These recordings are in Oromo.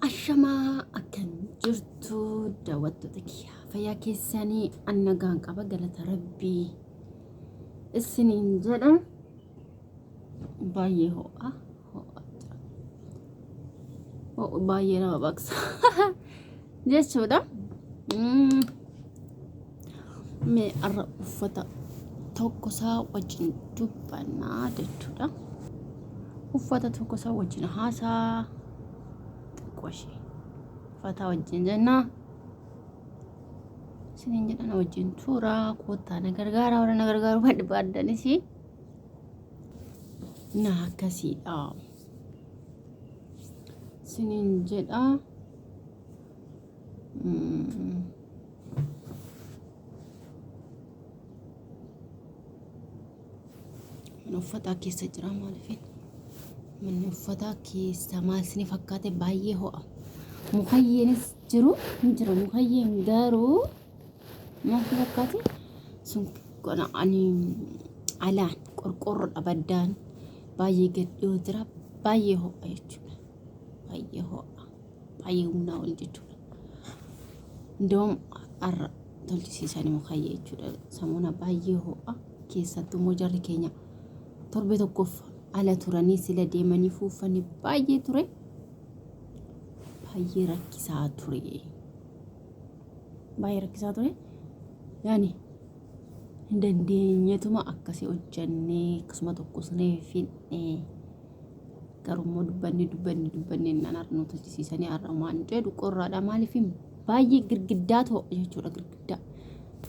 Ashamaa akkam jirtu daawwattoota kiyya fayyaa keessanii an nagaan qaba galata rabbii isiniin jedha baay'ee ho'a ho'a jira ho'u baay'ee nama baqsa jechuudha. Mee har'a uffata tokko isaa wajjin dubbannaa jechuudha. Uffata tokko isaa wajjin haasaa xiqqoo ishee uffata wajjin jennaa. Isiniin jedhan wajjin turaa koottaa na gargaara warra na gargaaruu barbaaddanis na akkasiidha. Isiniin jedha. Mana uffataa keessa jira maaliif? Manni uffataa keessa maal isin fakkaate baay'ee ho'a. Mukayyeenis jiru hin jira mukayyeen garuu maal isin fakkaate sun kana ani alaan qorqoorroodha baddaan baay'ee gad dhiyoo jira baay'ee ho'a jechuudha. Baay'ee ho'a. Baay'ee humnaa ol jechuudha. Indoom har'a tolchisiisanii mukayyee jechuudha. Samuuna baay'ee ho'a. Keessattuu immoo jarri keenya torbee tokkoof ala turanii sila deemanii fuuffanni baay'ee ture. Baay'ee rakkisaa ture. Baay'ee rakkisaa ture. Yaani hin dandeenyetuma akkasii hojjannee akkasuma tokkosnee finne. Garuu immoo dubbanne dubbanne dubbanne innaan har'a nu tolchisiisanii har'a waan jedhu qorraadha. Maaliif baay'ee girgiddaa ho'a jechuudha girgiddaa.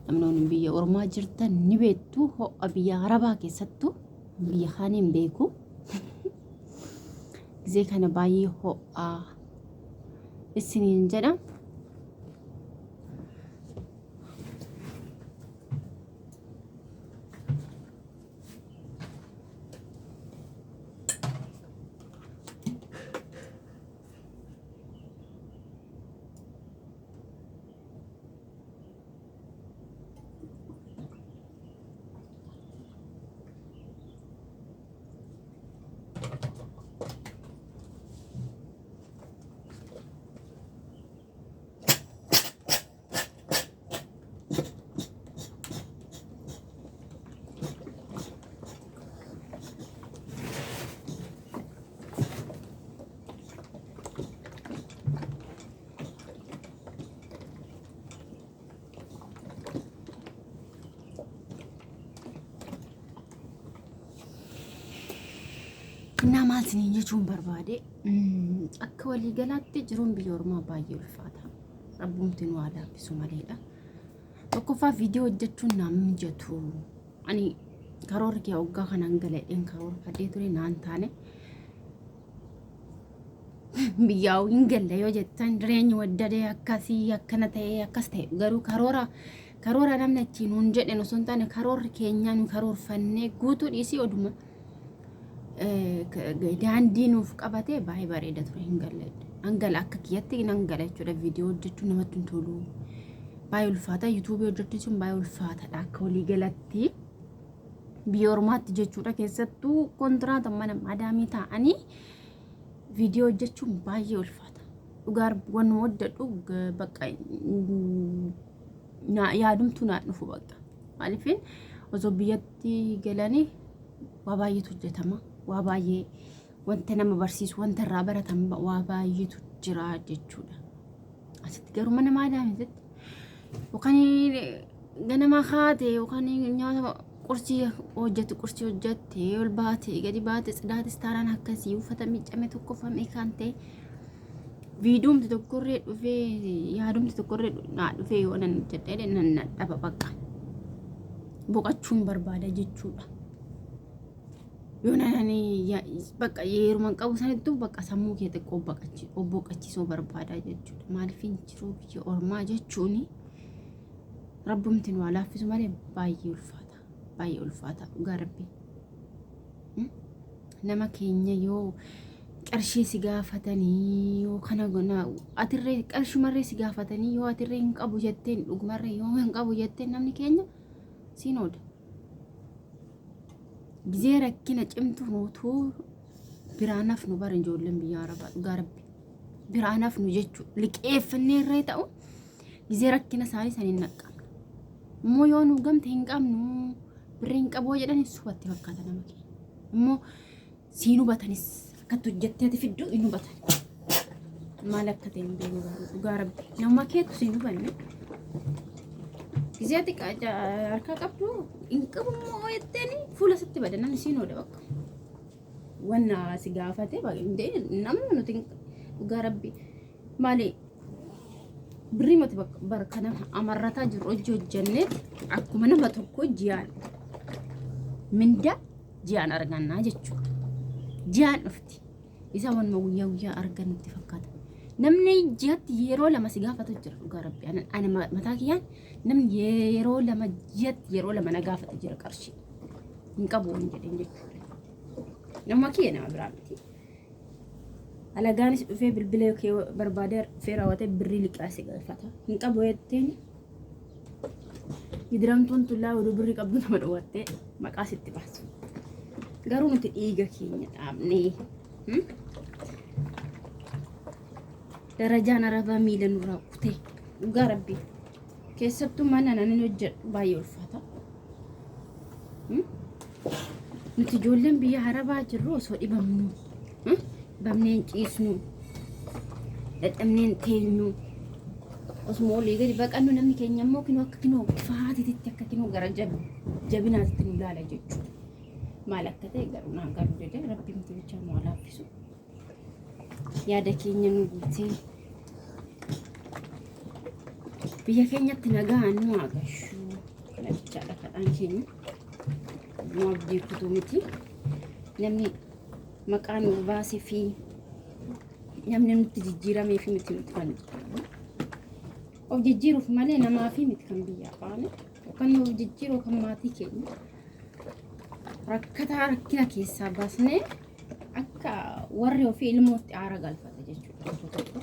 Namni biyya ormaa jirtan ni beektu ho'a biyya arabaa keessattuu biyya kaanii hin beeku. Gizee kana baay'ee ho'a isiniin jedha. Innaa maal isiniin jechuun barbaade akka waliigalaatti jiruun biyya ormaa baay'ee ulfaata. Rabbumti nu haa laaffisu maleedha. Tokkoffaa viidiyoo hojjechuun naan mijatu. Ani karoorri kee waggaa kanaan galadheen karoorfadhee ture naan taane. Biyyaa hin galle yoo jettan jireenyi waddadee akkasii akkana ta'ee akkas ta'e garuu karoora karoora namni achiin nuun jedhen osoo hin taane karoorri keenyaa nu karoorfannee guutuu dhiisii oduma daandii nuuf qabate baay'ee bareeda ture hin galle. Hangala akka kiyyatti nan gala jechuudha viidiyoo hojjechuun namatti hin tolu. Baay'ee ulfaata yuutuubii hojjechuun baay'ee ulfaataadha akka walii galatti. Biyya ormaatti jechuudha keessattuu kontiraata mana madaamii taa'anii viidiyoo hojjechuun baay'ee ulfaata. Dhugaa wanuma hojjedhu bakka yaadumtuu naan dhufu bakka. Maaliif osoo biyyatti galanii waa baay'eetu hojjetama. Waa baay'ee wanta nama barsiisu wanta irraa baratan waa baay'eetu jira jechuudha. Asitti garuu mana maadaamitti yookaan ganama kaate yookaan nyaata qursii hojjette qursii hojjette ol baate gadi baate tsidaatis taanaan akkasii uffata miiccame tokkoffame kan ta'e viidiyoomti tokkorree dhufee yaadumti tokkorree naa dhufee yoo nan hojjedhe nan dhaba bakka boqachuun barbaada jechuudha. Yoo nani bakka yeruma qabu sanittuu bakka sammuu kee xiqqoo boqachiisuu barbaada jechuudha. Maaliif hin jiru biyya ormaa jechuun rabbumti nu haa laaffisu malee baay'ee ulfaata. Baay'ee ulfaata dhugaa rabbi. Nama keenya yoo qarshii si gaafatanii yoo kana atirree qarshumarree si gaafatanii yoo atirree hin qabu jetteen dhugumarree yoo hin qabu jetteen namni keenya siin ooda. Gizee rakkina cimtuu nuutuu biraa nafnu bara ijoolleen biyya arabaa dhugaa rabbi. Biraa nafnu jechuudha. Liqeeffannee irree ta'u gizee rakkina isaanii san hin naqqabnu. Immoo yoo nu gamte hin qabnu birrii hin qabu jedhan subatti fakkaata nama keenya. Immoo siin hubatanis akkatti hojjettee ati fiddu hin hubatan. Maal akka ta'e hin beeknu garuu dhugaa rabbi. Nama keetu siin hubanne. Gizee ati harkaa qabdu hin qabu immoo jetteeni fuula sitti bada namni siin hooda bakka. Wanna si gaafate namni nuti dhugaa rabbi maali birrii mati bara kana amarrataa jirru hojii hojjennee akkuma nama tokko ji'aan mindaa ji'aan argannaa jechuudha. Ji'aan dhufti. Isa wanuma guyyaa guyyaa argannutti fakkaata. Namni ji'atti yeroo lama si gaafatu jira dhugaa rabbi. Ana mataa kiyyaan namni yeroo lama ji'atti yeroo lama na gaafata jira qarshii. Hin qabu waan jedheen jechuudha. Nama kiyya nama biraa miti. Alagaanis dhufee bilbila kee barbaadee dhufee raawwatee birrii liqaa si gaafata. Hin qabu jetteen gidiramtuun tullaa oduu birrii qabdu nama dhowwattee maqaa sitti baasu. Garuu nuti dhiiga keenya dhaabnee darajaan arabaa miila nurraa kutee dhugaa rabbii keessattuu mana nan hojjedhu baay'ee ulfaata. Nuti ijoolleen biyya arabaa jirru osoo dhibamnu dhibamnee hin ciisnu dadhabnee hin teenyu osuma olii gadi baqannu namni keenya immoo kinoo akka kinoo kifaatitti akka kinoo gara jabinaatitti nu ilaala jechuudha. Maal akka ta'e garuu naa garuu dide rabbiin bichaa nu haa laaffisu. Yaada keenya nu guutee biyya keenyatti nagaan nu haa gashu. Kana bichaadha kadhaan keenya. Nu abdii kutuu miti. Namni maqaa nu baasee fi namni nutti jijjiiramee fi miti nuti kan jijjiiramu. Of jijjiiruuf malee namaa fi miti kan biyyaa baane. Yookaan nu of jijjiiru yookaan maatii keenya rakkataa rakkina keessaa baasnee akka warri ofii ilmootti aara galfata jechuudha tokko tokko.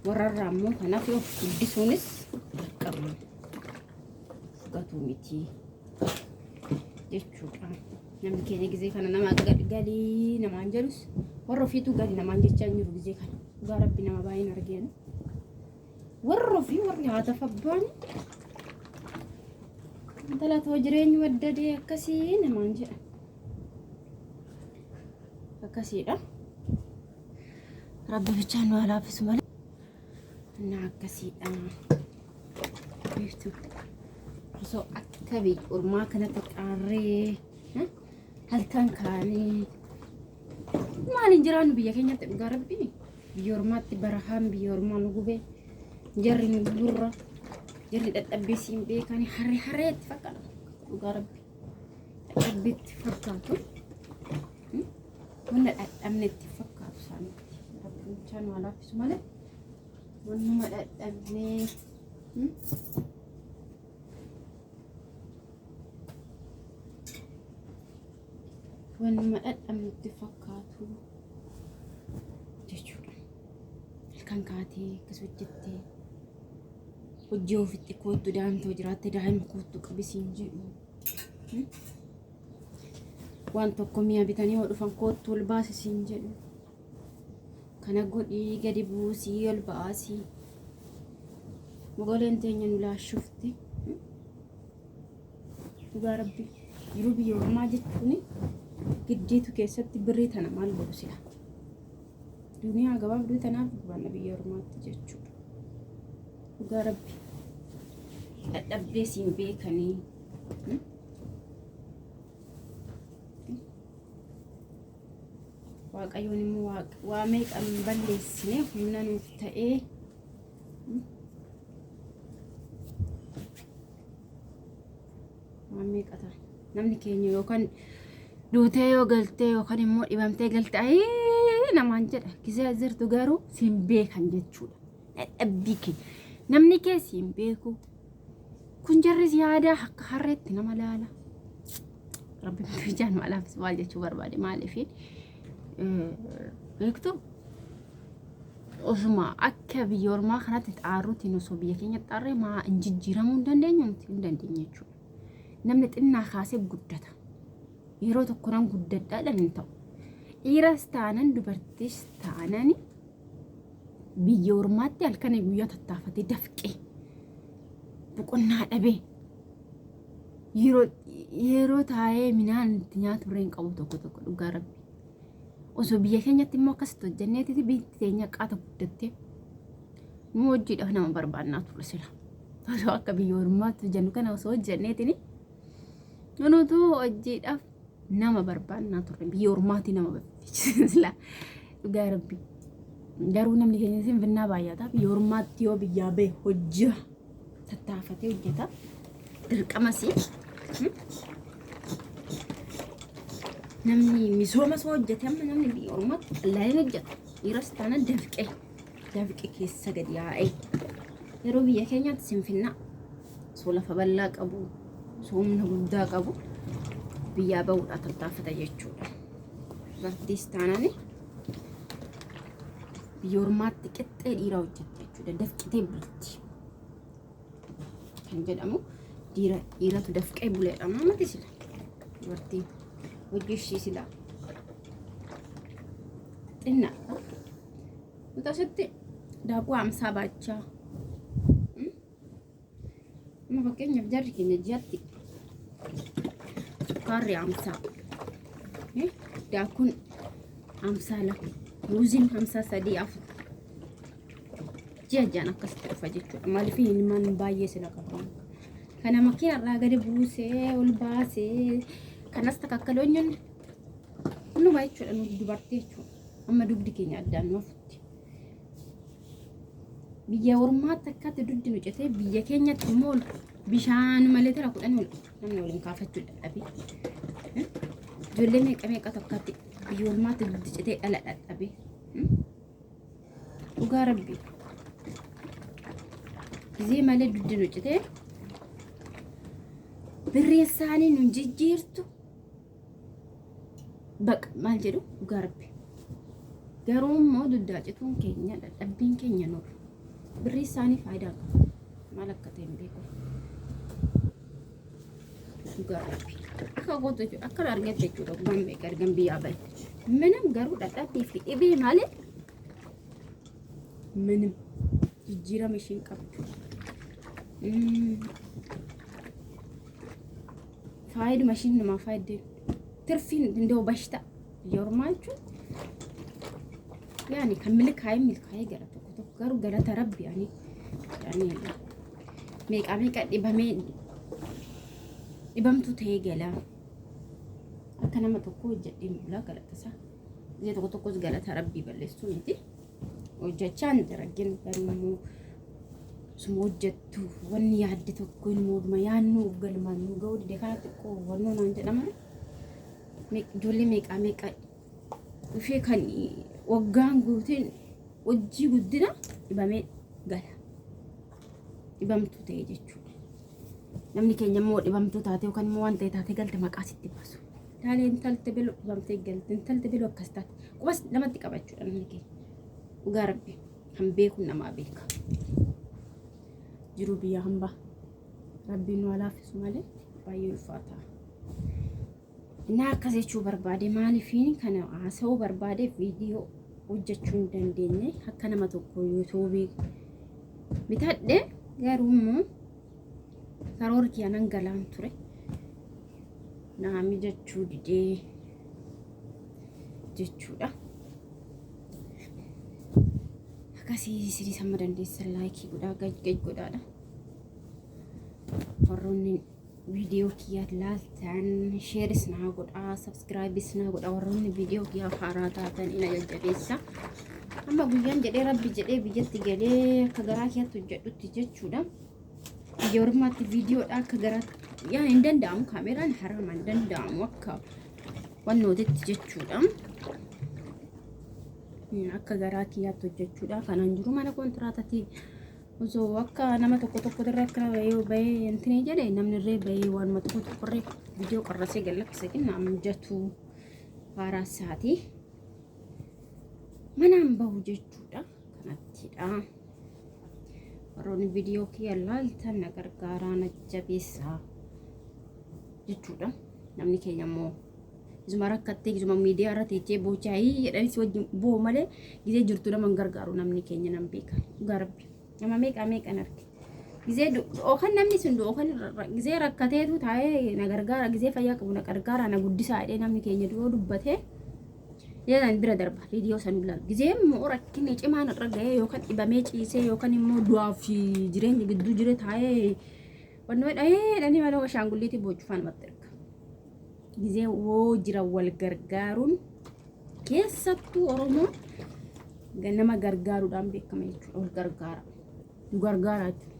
Warrarraa immoo kanaaf of guddisuunis dirqama gatuu miti jechuudha. Namni keenya gizee kana nama galii namaan jedhus warra ofiitu gali namaan jechaa hin jiru gizee kana. Dhugaa rabbi nama baay'een argeenu. Warra ofii warri haadhaaf abbaan intala too jireenyi waddadee akkasii namaan jedha. Akkasiidha. Rabbi bichaan nu haa laaffisu malee. Innaa akkasiidha. Beektu osoo akka biyya ormaa kanatti xaarree halkan kaanee maaliin jiraannu biyya keenyatti dhugaa rabbi biyya ormaatti barahaan biyya ormaa nu gubee jarri nu gurra jarri dadhabbii siin beekani harree harreetti fakkaatu dhugaa rabbi dadhabbiitti fakkaatu wanna dhadhabne itti fakkaatu isaanitti rabbi bichaa nu haa laaffisu malee wannuma dhadhabnee wannuma dhadhabne itti fakkaatu jechuudha. Halkan kaatee akkas hojjettee hojii ofitti koottu daa'imtoo jiraatte daa'ima koottu qabisiin jedhu. Waan tokko mi'a bitanii yoo dhufan koottu ol baasi siin jedhu. Kana godhii gadi buusii ol baasii. Mogoleen teenya nu laashufte. Dhugaa rabbi jiruu biyya ormaa jechuun giddiitu keessatti birrii tana maal godhu sila. Duniyaa gabaabduu tanaaf gubanna biyya ormaatti jechuudha. Dhugaa rabbi dadhabdee siin beekanii. Waaqayyoon immoo waa meeqa hin balleessine humna nuuf ta'ee waan meeqa ta'a. Namni keenya yookaan duutee yoo galtee yookaan immoo dhibamtee galte ayii namaan jedha. Gisee as jirtu garuu siin beekan jechuudha. Dadhabbii kee. Namni kee siin beeku. Kun jarris yaadaa akka harreetti nama laala. Rabbi ijaan maalaafis maal jechuu barbaade maaliif beektu osuma akka biyya ormaa kanatti xaarruutiin osoo biyya keenya xaarree maa hin jijjiiramuu hin dandeenyu nuti hin dandeenye jechuudha. Namni xinnaa kaasee guddata. Yeroo tokko nan guddadhaadhaan hin ta'u. Dhiiras taanan dubartis taanan biyya ormaatti halkanii guyyaa tattaafatee dafqee boqonnaa dhabee yeroo yeroo taa'ee midhaan itti nyaatu irra hin qabu tokko tokko dhugaa rabbi. Osoo biyya keenyatti immoo akkasitti hojjenneetiti biyyi teenya qaata guddattee nu hojiidhaaf nama barbaannaa ture sila. Osoo akka biyya ormaatti hojjennu kana osoo hojjenneetini nutu hojiidhaaf nama barbaannaa turre biyya ormaatii nama barbaachisa sila dhugaa rabbi. Garuu namni keenya sinfinnaa baay'ata biyya ormaatti yoo biyyaa bahe hojjaa tattaafatee hojjeta dirqamas namni misooma soo hojjete amma namni biyya ormaatti qallaan hojjeta dhiiras taana dafqee dafqe keessa gadi yaa'ee yeroo biyya keenyaatti sinfinnaa soo lafa bal'aa qabu soo humna guddaa qabu biyyaa bahuudhaa tattaafata jechuudha. Dubartiis taanaan biyya ormaatti qixxee dhiiraa hojjette jechuudha. Dafqitee bulti kan jedhamu dhiira dhiiratu dafqee buleedha miti sila dubartiin hojii ishii sila xinnaadha. Nuti asitti daakuu 50 baachaa. Amma fakkeenyaaf jarri keenya ji'atti sukkaarri 50, daakuun 52, ruuziin 53 4 ji'a ji'aan akkasitti dhufa jechuudha. Maaliif ilmaan baay'ee sila qabu. Kana makiina irraa gadi buusee ol baasee kanas takakkaloonyoon numa jechuudha nuti dubartii jechuudha. Amma dugdi keenya addaan nu hafutti. Biyya ormaatti akkatti dugdi nu citee biyya keenyatti immoo bishaan malee tara 10 ol namni waliin kaafachuu dadhabe. Ijoollee meeqa meeqa tokkatti biyya ormaatti dugdi citee dhala dadhabe. Dhugaa rabbi. Gizee malee dugdi nu citee birriin isaanii nu jijjiirtu. Baqa maal jedhu dhugaa rabbi. Garuu immoo dugdaa cituun keenya dadhabbiin keenya nurra. Birrii isaanii faayidaa qaba. Maal akka ta'e hin beeku. Dhugaa rabbi. Akka gootu jechuudha. Akka argatte jechuudha. Dhugaan beeka argan biyyaa bahe. Minim garuu dadhabbii fi dhibee malee minim jijjiirama ishiin qabdu. Faayiduma ishiin namaa faayidde tirfiin indoo bashta biyya ormaa jechuun yaani kan milkaa'ee milkaa'ee gara tokko tokko garuu galata rabbi yaani yaani meeqaa meeqa dhibamee dhibamtu ta'ee gala akka nama tokko hojjedheen bulaa galata isaa biyya tokko tokkos galata rabbii balleessuu miti hojjechaan jira gin garuu immoo suma hojjettu wanni yaadde tokko hin mooduma yaadnu galmaan nu ga'uu dide kana xiqqoo wannoo naan jedhama ijoollee meeqaa meeqa dhufee kan waggaan guuteen hojii guddina dhibamee gala dhibamtuu ta'e jechuudha. Namni keenya immoo dhibamtuu taate yookaan immoo waan ta'e taatee galte maqaa sitti baasu. Taalee intalti biloo dhibamtee galte intalti biloo akkas taate qubas namatti qabachuudha namni keenya. Dhugaa rabbi kan beeku namaa beeka. Jiruu biyya hambaa rabbiin nu haa laaffisu malee baay'ee ulfaata. Innaa akkas jechuu barbaade maaliifiin kana haasa'uu barbaade viidiyoo hojjechuu hin dandeenye akka nama tokko yuutuubii bitadhe garuu immoo karoorri kiyya nan galaan ture naa mijachuu didee jechuudha. Akkasii isinis amma dandeessan laayikii godhaa gaj gaj godhaadha. Warroonni viidiyoo kiyya laaltan sheeris naa godhaa sabskiraayibis naa godhaa warroonni viidiyoo kiyyaaf haaraa taatan ina jajjabeessa. Amma guyyaan jedhee rabbi jedhee biyyatti galee akka garaa kiyyaatti hojjedhutti jechuudha. Biyya ormaatti viidiyoodha akka garaatti yaa hin danda'amu kaameraan haraama hin danda'amu akka wannootitti jechuudha. Akka garaa kiyyaatti hojjechuudha. Kanaan jiru mana kontiraataatii osoo akka nama tokko tokko irra akka yoo bahee intini jedhe namni irree bahee waanuma tokko tokko irree viidiyoo qarrasee gad lakkise kenna mijatu haaraa isaati. Manaan bahu jechuudha. Kanattidha. Warroonni viidiyoo kiyya laaltan na gargaaraa na jabeessaa jechuudha. Namni keenya immoo Isuma rakkattee isuma miidiyaa irra teechee boochaa jedhanii si wajjin boo malee gizee jirtu nama hin gargaaru namni keenya nan beeka. Dhugaa rabbi. Nama meeqa meeqan arge. Gizee yookaan namni sun yookaan gizee rakkateetu taa'ee na gargaara gizee fayyaa qabu na gargaara na guddisaa jedhee namni keenya yoo dubbatee jedhan bira darba viidiyoo san ilaalu. Gizee immoo rakkinni cimaan irra ga'ee yookaan dhibamee ciisee yookaan immoo du'aa fi jireenya gidduu jire taa'ee wannoo dhahee jedhanii mana ashaangulliitii boochufaan namatti erga. Gizee woo jira wal gargaaruun keessattuu Oromoo nama gargaaruudhaan beekama jechuudha. Wal gargaara. Nu gargaara jechuudha.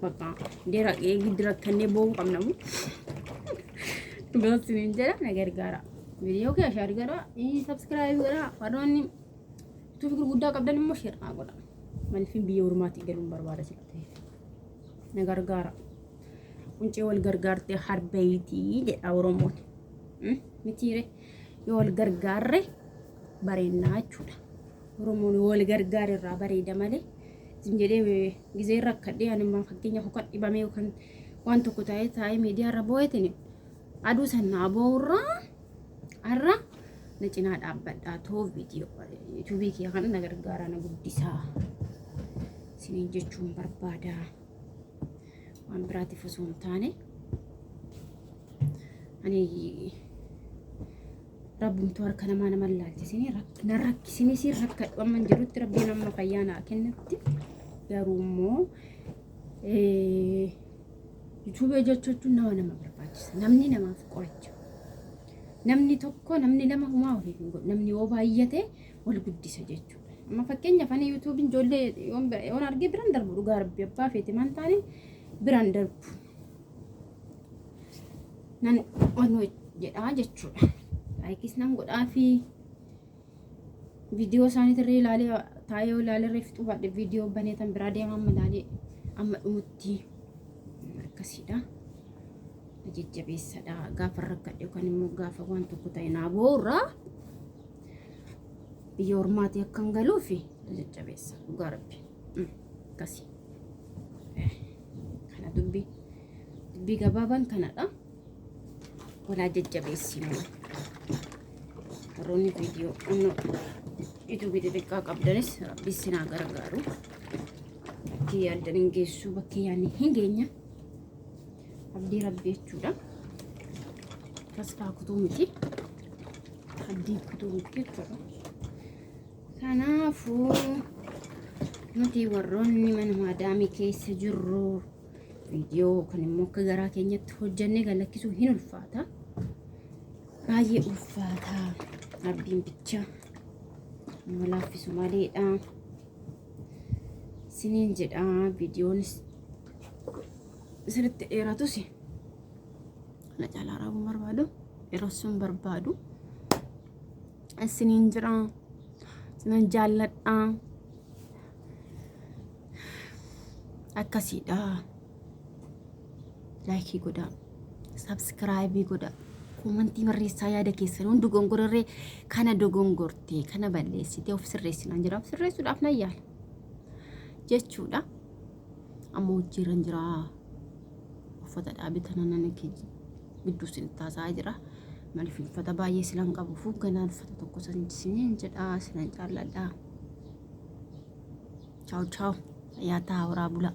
Bakka deera giddi rakkannee boo'uu qabna moo? Dhugaa isiniin jedha na gargaara. Viidiyoo kee share godha, subscribe godha. Warroonni YouTube gurguddaa qabdan immoo share naa godha. Maaliifin biyya ormaatii galuun barbaada sila ta'eef. Na gargaara. Quncee wal gargaartee harbeeyitii jedha Oromoon. Mitiire yoo wal gargaarre bareennaa jechuudha. Oromoon yoo wal gargaare irraa bareeda malee isin jedhee gizee rakkadhee ani immoo fakkeenyaaf yookaan dhibamee yookaan waan tokko taa'ee taa'ee miidiyaa irra boo'eetiin aduu san naa boo'urraa har'a na cinaa dhaabbadhaa too viidiyoo yuutuubii kiyya kana na gargaaraa na guddisaa isiniin jechuun barbaada. Waan biraatiif osoo hin taane ani rabbumtuu harka namaa nama laalchisinii na rakkisinis rakkadhu amma hin jedhutti rabbiin amma fayyaa naa kennutti garuu immoo yuutuubii hojjechuun nama nama barbaachisa. Namni namaaf qoricha. Namni tokko namni lama humaa waliif hin godhu. Namni yoo baay'ate wal guddisa jechuudha. Amma fakkeenyaaf ani yuutuubiin ijoollee yoon argee biran darbu dhugaa rabbi abbaa feete maan taane biran darbu. Nan wanoo jedhaa jechuudha. Like is nan godhaa fi viidiyoo isaaniitirree ilaalee taa'ee yoo ilaalee fixuu baadhe viidiyoo banee tan biraa deema amma ilaalee amma dhumutti akkasiidha. Na jajjabeessadha. Gaafa rakkadhe yookaan immoo gaafa waan tokko ta'e naa boorraa biyya ormaatii akkan galuufi na jajjabeessa dhugaa rabbi. Akkasii. Kana dubbii dubbii gabaabaan kanadha. Walaa jajjabeessinu. Warroonni viidiyoo onnoo yuutuubii xixiqqaa qabdanis rabbi isin haa gargaaru. Bakkee yaaddan hin geessu bakkee yaadne hin geenya. Abdii rabbi jechuudha. Tasfaa kutuu miti. Abdii kutuu miti jechuudha. Kanaafuu nuti warroonni mana maadaamii keessa jirru viidiyoo kan immoo akka garaa keenyatti hojjannee gad lakkisuu hin ulfaata. Baay'ee ulfaata. Rabbiin bicha nama laaffisu maleedha. Siniin jedha viidiyoonis sirriitti dheeratus kana caalaa raabuu barbaadu dheeressuu barbaadu. Isiniin jira. Isinan jaalladha. Akkasiidha. Like godhaa. Subscribe godhaa. Comment barreessaa yaada keessan hundi dogongorarree kana dogongortee kana balleessitee of sirreessinaan jira. Of sirreessuudhaaf nan yaala. Jechuudha. Amma hojiirran jira. Uffata dhaabe tana nan gidduu isin taasaa jira. Maaliif uffata baay'ee silan qabuuf ganaan uffata tokko san isiniin jedha sinan jaalladha. Ciao ciao. Fayyaa ta'aa horaa bulaa.